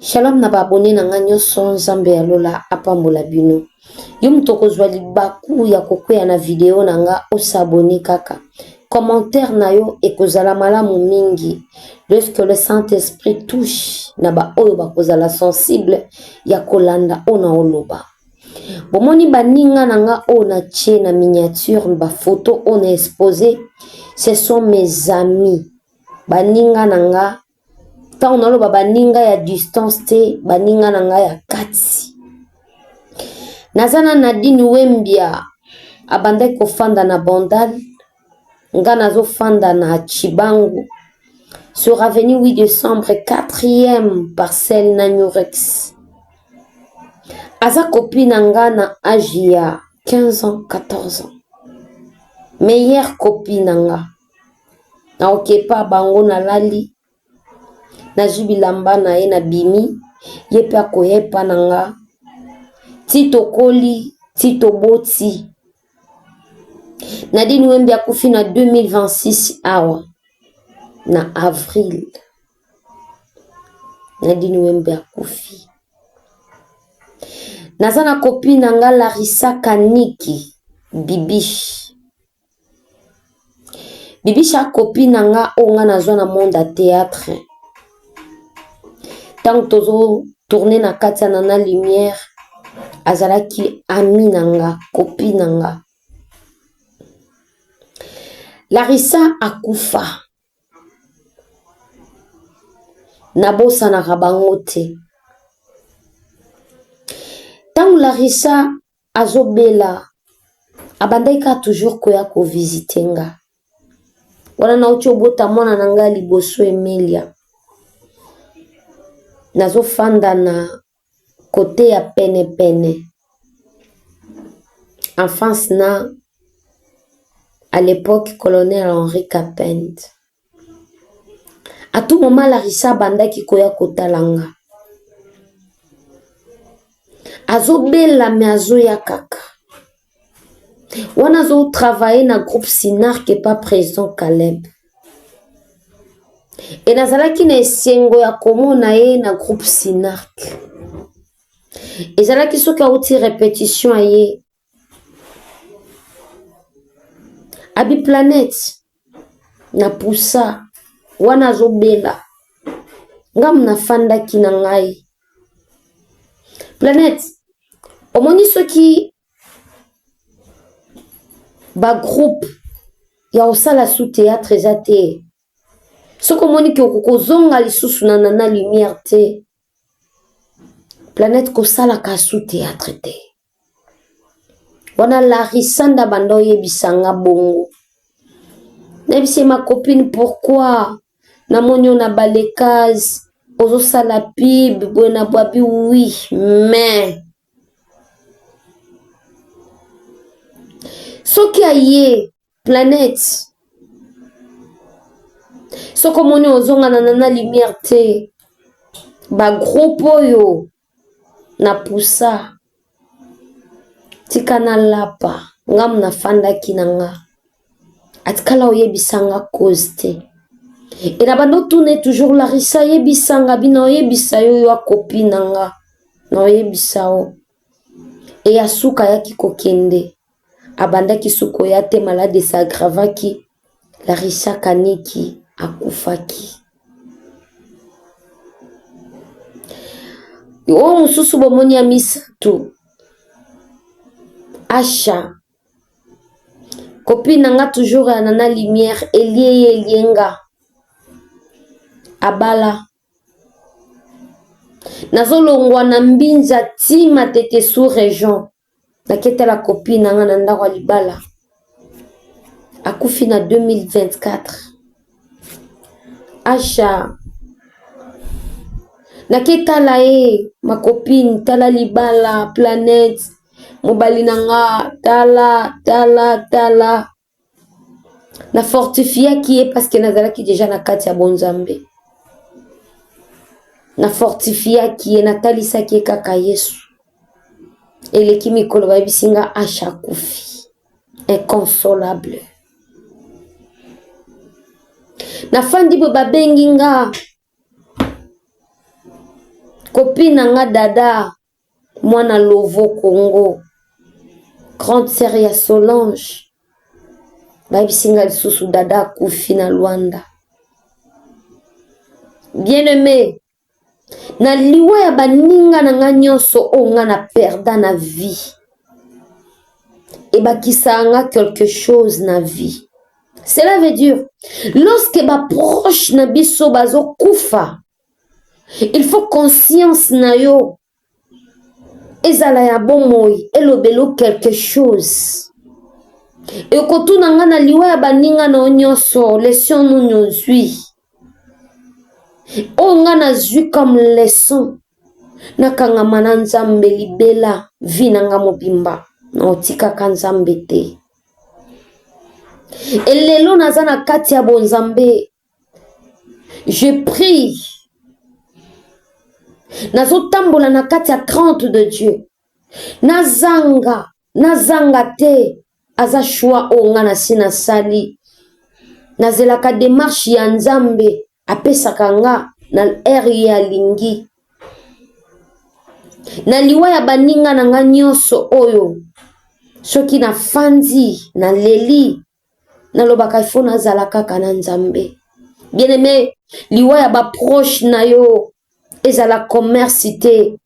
Shalom na ba abonne na nga nyonso Nzambe ya lola apambola bino. Yo moto okozwa libaku ya kokweya na video na nga osabone kaka. Commentaire na yo ekozala malamu mingi lorsque le Saint-Esprit touche na ba oyo bakozala sensible ya kolanda oyo na oloba. Bomoni baninga na nga oyo na tie na miniature ba photo oyo na expose ce sont mes amis baninga na nga ntango naloba baninga ya distance te baninga na ngai ya kati naza na Nadine Wembia abandaki kofanda na Bandal nga nazofanda na Chibangu sur avenue 8 décembre 4e parcelle na Nurex aza copine na nga na age ya 15 ans 14 ans meilleure copine na nga naokepa bango nalali nazwi bilamba na ye nabimi ye mpe akoyepa na nga ti tokoli ti toboti Nadine Wembi akufi na 2026 awa na avril Nadine Wembi akufi naza na copine na nga Larissa Kaniki Bibiche Bibicha copine na nga oyo nga nazwa na monde ya théâtre ntango tozo tourne na kati ya Nana Lumière azalaki ami na nga copine na nga Larissa akufa nabosanaka bango te ntango Larissa azobela abandaki kaka toujours koya kovisite nga wana nauti obota mwana na ngai liboso Emilia nazofanda na kote ya penepene enfance na à l'époque colonel Henri Kapend à tout moment Larissa abandaki koya kotala nga azobela me azoya kaka wana azotravaille na groupe Sinark epa président Caleb e nazalaki na esengo ya komona ye na groupe Sinark ezalaki soki auti repetition aye abi planète na pusa wana azobela ngamu nafandaki na ngai planète omoni soki bagroupe ya kosala sous théâtre eza te soki omoni ke okokozonga lisusu na nana lumière te planète kosalaka sous théâtre te wana Larissa nda banda oyebisa nga bongo nayebisi ye ma copine pourquoi namoni yo na balekase ozosala pub boye na bwabi oui mais soki aye planète soki omoni ozonga na nana lumière te bagroupe oyo na pusa tika nalapa ngamu nafandaki na nga atikala oyebisa nga cause te e na bando otuna toujours Larissa yebisa nga bino oyebisa yo yo akopi na nga na oyebisa yo e ya suka ayaki kokende abandaki sukoya te malade esagravaki Larissa Kaniki akufaki. Oyo mosusu bomoni ya misato Asha copine na nga toujours ya Nana Lumière elie ye elie nga abala nazolongwa na Mbinza ti Matete sous région naketala copine na nga na ndako ya libala akufi na 2024 Asha naketala ye ma copine tala libala planète mobali na nga tala tala tala na fortifiaki ye parce que nazalaki deja na kati ya bonzambe na fortifiaki ye natalisaki ye kaka Yesu eleki mikolo bayebisi nga Asha akufi inconsolable nafandi boye babengi nga. Copine na nga Dada mwana Lovo Congo, grande sœur ya Solange, bayebisi nga lisusu Dada akufi na Luanda. Bien aimé, na liwa ya baninga na nga nyonso oyo nga na perda na vie, ebakisaka nga quelque chose na vie. Cela veut dire, lorsque ba proche na biso bazokufa, il faut conscience na yo ezala ya bomoi, elobelo quelque chose. Ekotuna nga na liwa ya baninga na yo nyonso, leçon nini ozwi? Oyo nga nazwi comme leçon, nakangama na Nzambe libela, vie na nga mobimba, na otikaka Nzambe te. Elelo naza na kati ya bonzambe, je prie, nazotambola na kati ya crainte de Dieu, nazanga nazanga te, aza choix oyo nga nasi nasali, nazelaka démarche ya Nzambe apesaka nga na heure ye alingi. Na liwa ya baninga na nga nyonso oyo, soki nafandi naleli, nalobaka ifo nazala kaka na Nzambe. Bien-aimé, liwa ya ba proche na yo ezala commerce te,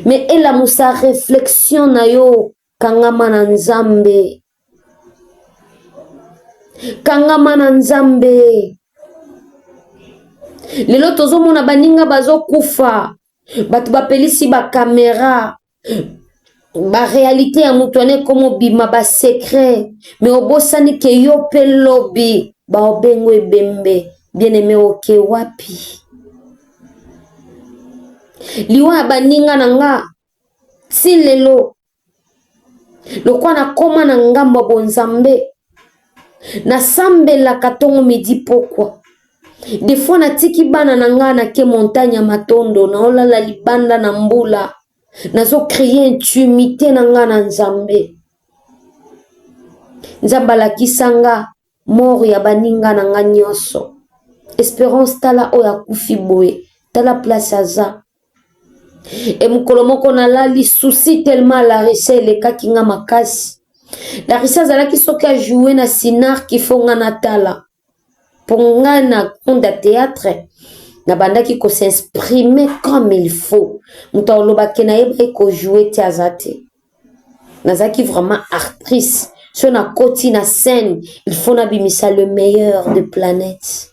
mais elamusa réflexion na yo. Kangama na Nzambe, kangama na Nzambe. Lelo tozomona baninga bazokufa, bato bapelisi ba kamera, ba réalité ya moto wana ekomobima, ba secret, mais obosani ke yo mpe lobi baobengo ebembe. Bien-aimé, oke wapi? Liwa ya baninga na nga ti lelo, lokwa nakoma na ngambo ya bonzambe, nasambelaka ntongo midi pokwa. Des fois natiki bana na nga, nake montagne ya Matondo, naolala libanda na mbula, nazo créer intimité na nga na Nzambe. Nzambe alakisa nga mort ya baninga na nga nyonso. Espérance, tala oyo akufi boye, tala place aza. E mokolo moko nalali souci tellement Larissa elekaki nga makasi. Larissa azalaki soki ajoue na sinar kifo nga natala. Mpo nga na monde ya théâtre nabandaki kos'exprimer comme il faut. Moto alobaki nayebaki kojoue te, aza te. Nazalaki vraiment actrice. So nakoti na scène, il faut nabimisa le meilleur de planète.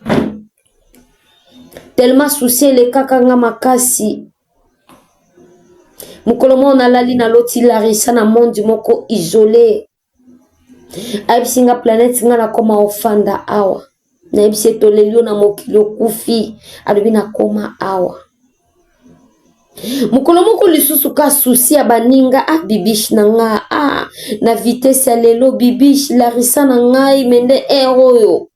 Tellement souci elekaka nga makasi. Mokolo moko nalali, naloti Larissa na monde moko isolé. Ayebisi nga planète nga nakoma ofanda awa. Nayebisi ye toleli yo na mokili okufi, alobi nakoma awa. Mokolo moko lisusu ka souci ya baninga, ah bibiche na nga, ah na vitesse ya lelo bibiche Larissa na ngai mende air oyo.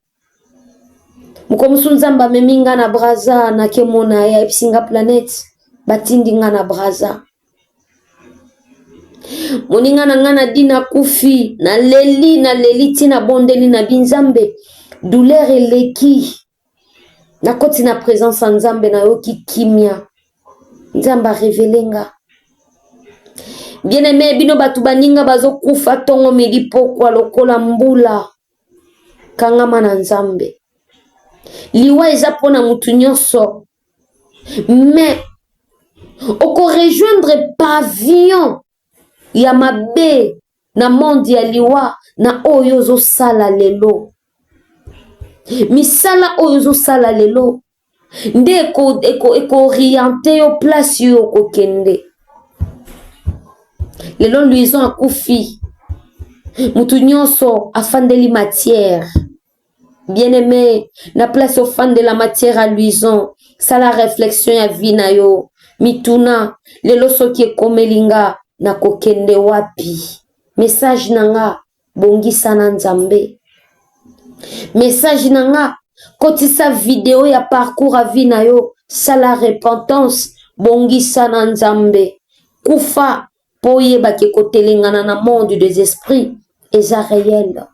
Mokolo mosusu Nzambe amemi nga na Braza, nakemona ye, ayebisi nga planète batindi nga na Braza. Moninga na nga na dina akufi, naleli naleli ntina bondeli na binzambe, douleur eleki. Nakoti na présence ya Nzambe, nayoki kimia. Nzambe arevele nga. Bien-aimé, bino bato baninga bazokufa ntongo midi pokwa lokola mbula, kangama na Nzambe. Liwa eza mpona mutu nyonso, mais okorejoindre pavillon ya mabe na monde ya liwa na oyo ozosala lelo. Misala oyo ozosala lelo nde ekooriente eko, yo place oyo okokende. Lelo Louison akufi, mutu nyonso afandeli matière. Bien-aimé, na place ofandela matière ya Louison, sala réflexion ya vie na yo. Mituna lelo soki ekomeli nga nakokende wapi? Message na nga, bongisa na Nzambe. Message na nga, kotisa video ya parcours ya vie na yo, sala repentance, bongisa na Nzambe. Kufa po oyebaki kotelengana na monde des esprits eza réel.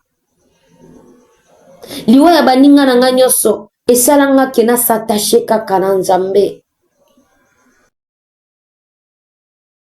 Liwa ya baninga na nga nyonso esala nga ke nas'attache kaka na Nzambe.